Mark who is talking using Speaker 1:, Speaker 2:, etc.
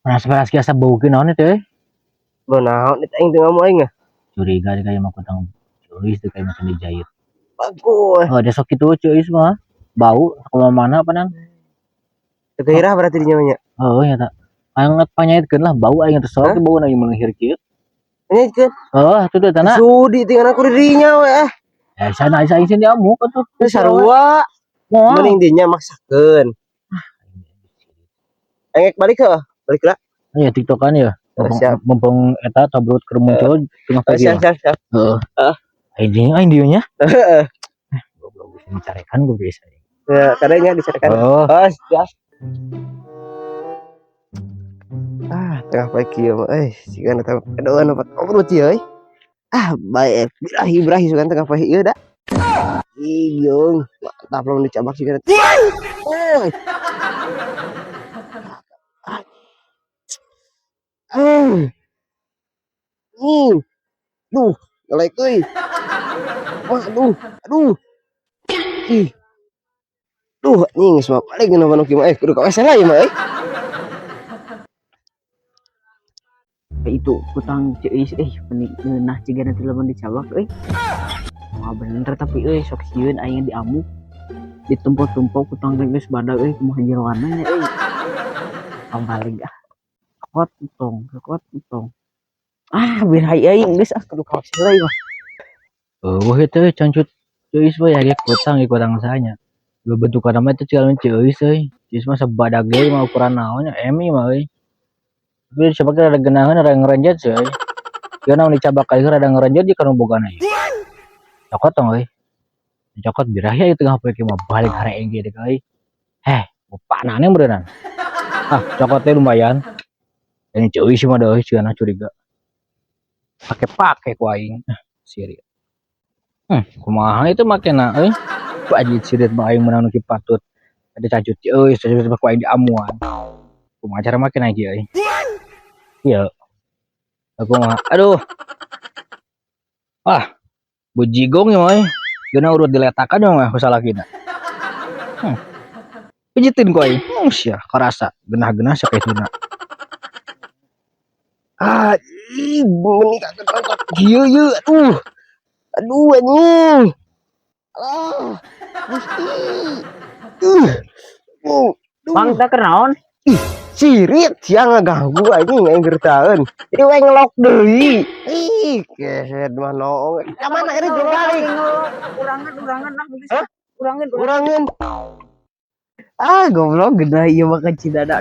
Speaker 1: Panas-panas biasa bau ke naon itu eh.
Speaker 2: Bau naon itu aing teu ngamu aing ah.
Speaker 1: Curiga deh kayak mah kutang Ceuis tuh kayak macam dijahit.
Speaker 2: Bagus.
Speaker 1: Oh, ada sok itu Ceuis mah. Bau ke mana apa nan?
Speaker 2: Teu berarti di nya.
Speaker 1: Oh, ya tak. Aing panyaitkeun lah bau aing teh sok bau na meunghir kieu.
Speaker 2: Panyaitkeun.
Speaker 1: Oh, atuh teh tanah.
Speaker 2: Sudi tinggal aku di dinya we ah.
Speaker 1: Eh, sana aing sih diamuk atuh.
Speaker 2: Teu sarua.
Speaker 1: Moal.
Speaker 2: Mending dinya maksakeun. Aing balik ke, balik lah.
Speaker 1: Iya, TikTokan ya. Mumpung,
Speaker 2: Siap.
Speaker 1: Mumpung eta tobrut keur muncul tengah
Speaker 2: Oh,
Speaker 1: pagi.
Speaker 2: siap, siap, siap.
Speaker 1: Heeh.
Speaker 2: Heeh.
Speaker 1: Aing jeung aing dieu nya. Goblok bisa dicarekan gue bisa.
Speaker 2: Ya, kadangnya dicarekan.
Speaker 1: Oh,
Speaker 2: Oh, siap. Ah, tengah pagi ya mah euy, siga eta edoan opat obrut ieu euy. Ah, bae birahi birahi sugan tengah poe ieu da. Ih, jeung mantap lamun dicabak siga. Eh. Ah. Hmm. Duh, ngelek euy. Wah, aduh, aduh. Ih. Duh, anjing geus mah balik geuna manuk ieu mah eh kudu ka WC lah ieu mah euy.
Speaker 3: Itu kutang Ceuis eh meni ngeunah ciga nanti lamun dicabak euy. Wah bener tapi euy sok sieun aing diamuk. Ditumpuk-tumpuk kutang teh geus badag euy kumaha jeroanna nya euy. Pambalik ah. Cokot entong, cokot entong. Ah birahi aing geus ah kudu ka WC heula ieu mah.
Speaker 1: Eueuh itu cangcut Ceuis we ya kutang ieu kutang sanya. Lu bentukan mah itu ciga Ceuis euy. Ceuis mah sabadag deui mah ukuran naon nya emi mah euy. Tapi coba rada geunaheun rada ngerenjet sih euy. Ieu naon dicabak kali rada ngerenjet di kanu bogana ieu. Cokot tong euy. Cokot birahi ieu tengah poe mah balik hareeng ge deuk euy. Heh, panane meureunnan. Ah, cokot teh lumayan. Ini Ceuis mah deui cigana curiga. Pake-pake ku aing. Ah, sirit. Kumaha itu makena euy. Bajit sirit mah aing meunang nu kieu patut. Ada cangcut Ceuis, cangcut mah ku aing diamuan. Kumaha cara makena ieu euy? Iya. Aku mah aduh. Ah, bejigong ya mah euy. Geuna urut diletakan ya mah ku salakina. Pijitin ku aing. Sia karasa genah-genah sakitu.
Speaker 2: Ah, ih, meuni kaget kieu ieu aduh. Aduh anjing. Ah, Gusti. Oh, duh.
Speaker 3: Bang teh keur naon?
Speaker 2: Ih, sirit sia ngaganggu anjing aing gertaeun. Jadi we ngelok deui. Ih, keset mah noong. Ka mana ini belum balik?
Speaker 3: Urangan urangan lah geus.
Speaker 2: Hah?
Speaker 3: Urangan.
Speaker 2: Urangan.
Speaker 3: Ah goblok geunah ieu mah ka Cidada.